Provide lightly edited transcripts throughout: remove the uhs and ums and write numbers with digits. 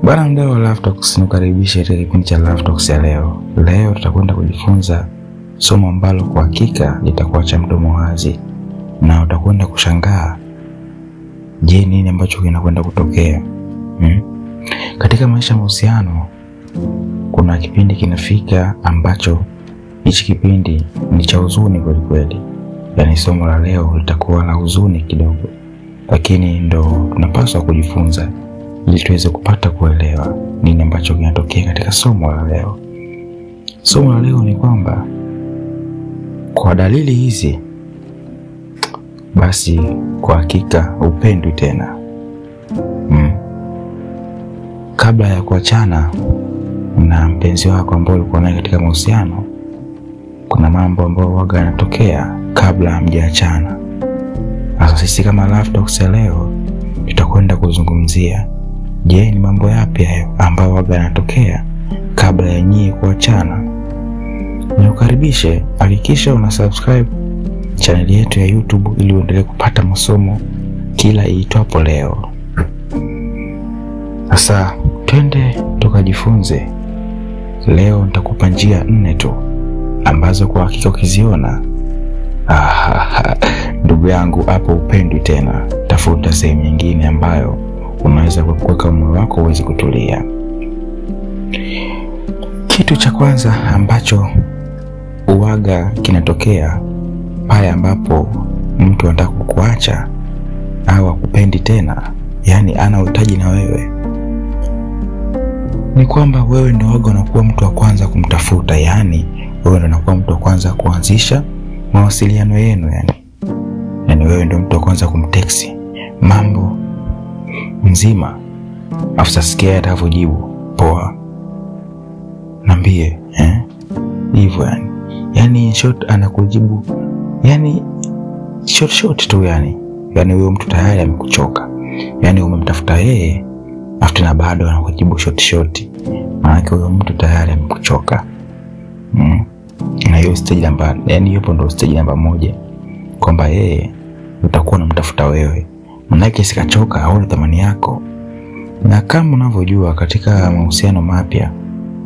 Bwana mdau wa Love Talks, nikukaribishe katika kipindi cha Love Talks ya leo. Leo tutakwenda kujifunza somo ambalo kwa hakika litakuacha mdomo wazi na utakwenda kushangaa, je, nini ambacho kinakwenda kutokea? Katika maisha ya mahusiano kuna kipindi kinafika ambacho hichi kipindi ni cha huzuni kweli kweli. Yaani somo la leo litakuwa la huzuni kidogo, lakini ndo tunapaswa kujifunza ili tuweze kupata kuelewa nini ambacho kinatokea katika somo la leo. Somo la leo ni kwamba kwa dalili hizi basi kwa hakika upendwi tena. Kabla ya kuachana na mpenzi wako ambaye ulikuwa naye katika mahusiano, kuna mambo ambayo waga yanatokea kabla hamjaachana. Sasa sisi kama Love Talks ya leo tutakwenda kuzungumzia, je, ni mambo yapi hayo ambayo waga yanatokea kabla ya nyie kuachana? Nikukaribishe, hakikisha una subscribe channel yetu ya YouTube ili uendelee kupata masomo kila iitwapo leo. Sasa twende tukajifunze. Leo nitakupa njia 4 tu ambazo kwa hakika ukiziona, ndugu yangu, hapo upendwi tena. Tafuta sehemu nyingine ambayo unaweza kuweka moyo wako uweze kutulia. Kitu cha kwanza ambacho uwaga kinatokea pale ambapo mtu anataka kukuacha au akupendi tena, yani ana uhitaji na wewe, ni kwamba wewe ndio waga unakuwa mtu wa kwanza kumtafuta. Yani wewe ndio unakuwa mtu wa kwanza kuanzisha mawasiliano yenu, yani wewe ndio mtu wa kwanza kumtext mambo mzima, afu sikia atavyojibu poa, niambie hivyo yani. Yani in short anakujibu yani short tu yani. Yani huyo mtu tayari amekuchoka. Yani umemtafuta yeye afu tena bado anakujibu short. Maana huyo mtu tayari amekuchoka. Na hiyo stage namba, yani yupo ndo stage namba 1, kwamba yeye utakuwa unamtafuta wewe. Maana yake sikachoka, haoni thamani yako. Na kama unavyojua katika mahusiano mapya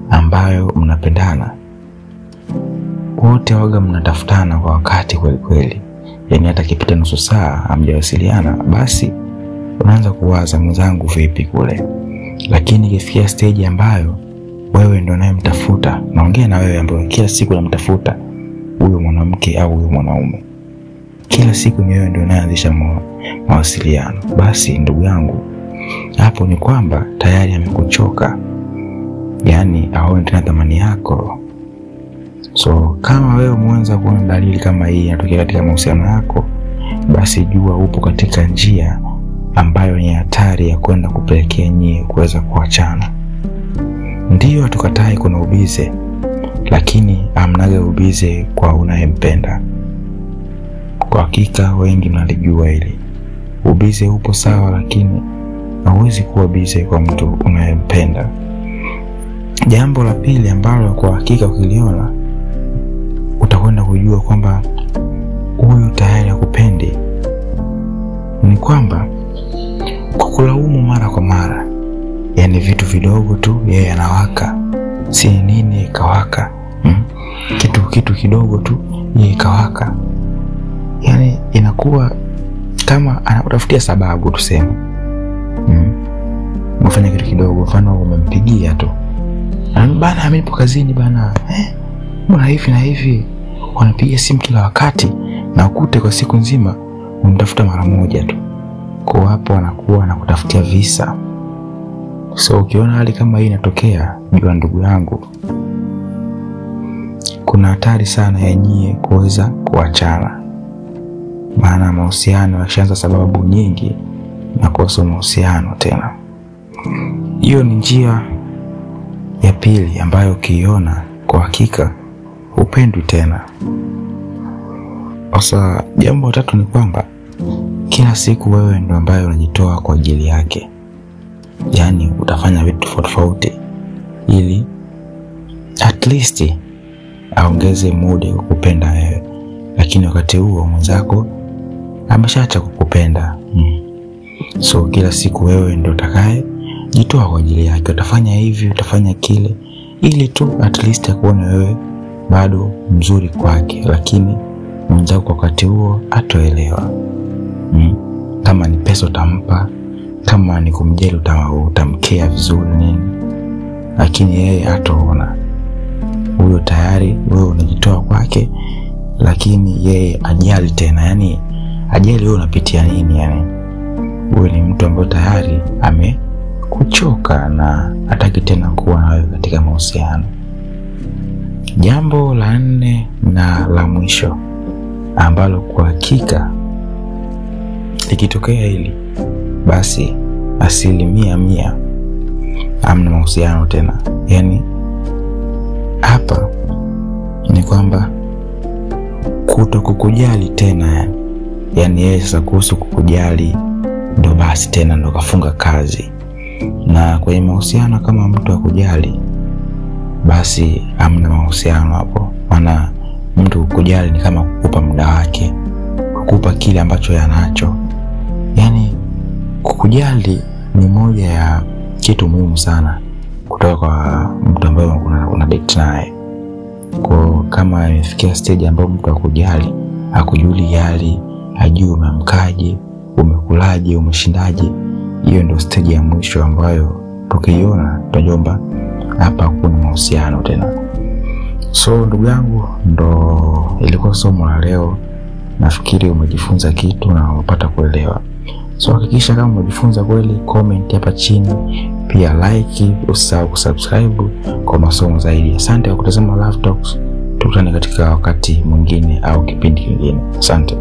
ambayo mnapendana, wote waga mnatafutana kwa wakati kweli kweli. Yani hata kipita nusu saa hamjawasiliana, basi unaanza kuwaza mwenzangu vipi kule. Lakini ikifikia stage ambayo wewe ndio unayemtafuta, naongea na wewe ambaye kila siku unamtafuta huyo mwanamke au huyo mwanaume, kila siku ni wewe ndio unaanzisha mawasiliano, basi ndugu yangu, hapo ni kwamba tayari amekuchoka. Yani haoni tena thamani yako. So kama wewe umeanza kuona dalili kama hii inatokea katika mahusiano yako, basi jua upo katika njia ambayo ni hatari ya kwenda kupelekea nyie kuweza kuachana. Ndiyo, hatukatai kuna ubize, lakini amnaga ubize kwa unayempenda. Kwa hakika wengi mnalijua hili. Ubize upo sawa, lakini hauwezi kuwa bize kwa mtu unayempenda. Jambo la pili ambalo kwa hakika ukiliona utakwenda kujua kwamba huyu tayari hakupendi ni kwamba kwa kulaumu mara kwa mara. Yani vitu vidogo tu yeye anawaka, si nini kawaka, kitu kidogo tu yeye kawaka. Yani inakuwa kama anakutafutia sababu tuseme. Umefanya kitu kidogo, mfano umempigia tu, bana mimi nipo kazini bana, mbona hivi na hivi, wanapiga simu kila wakati na ukute kwa siku nzima unamtafuta mara moja tu. Kwa hapo anakuwa anakutafutia visa. So ukiona hali kama hii inatokea, jua ndugu yangu, kuna hatari sana ya nyie kuweza kuachana. Maana mahusiano yakishaanza sababu nyingi na kosa mahusiano tena. Hiyo ni njia ya pili ambayo ukiiona kwa hakika hupendwi tena. Sasa jambo la tatu ni kwamba kila siku wewe ndio ambaye unajitoa kwa ajili yake. Yani utafanya vitu tofauti ili at least aongeze muda kukupenda wewe, lakini wakati huo mwenzako ameshaacha kukupenda. So kila siku wewe ndio utakaye jitoa kwa ajili yake, utafanya hivi, utafanya kile, ili tu at least akuone wewe bado mzuri kwake, lakini mwenzako kwa wakati huo atoelewa. Kama ni pesa utampa, kama ni kumjali utamkea vizuri nini, lakini yeye hataona. Huyo tayari wewe unajitoa kwake, lakini yeye ajali tena, yani ajali wewe unapitia nini. Yani huyo ni mtu ambaye tayari amekuchoka na hataki tena kuwa na wewe katika mahusiano. Jambo la nne na la mwisho ambalo kwa hakika likitokea hili, basi 100% hamna mahusiano tena. Yani hapa ni kwamba kutokukujali tena, yani yeye sasa kuhusu kukujali ndo basi tena ndo kafunga kazi. Na kwenye mahusiano kama mtu akujali, basi hamna mahusiano hapo. Maana mtu kukujali ni kama kukupa muda wake, kukupa kile ambacho yanacho. Yani kukujali ni moja ya kitu muhimu sana kutoka kwa mtu ambaye una date naye. Kwa kama imefikia stage ambayo mtu akujali, akujuli hali, hajui umeamkaje, umekulaje, umeshindaje, hiyo ndio stage ya mwisho ambayo tukiiona tutajomba hapa hakuna mahusiano tena. So ndugu yangu, ndo ilikuwa somo la leo. Nafikiri umejifunza kitu na umepata kuelewa. So hakikisha kama umejifunza kweli, comment hapa chini, pia like, usisahau kusubscribe kwa masomo zaidi. Asante kwa kutazama Love Talks. Tukutane katika wakati mwingine au kipindi kingine. Asante.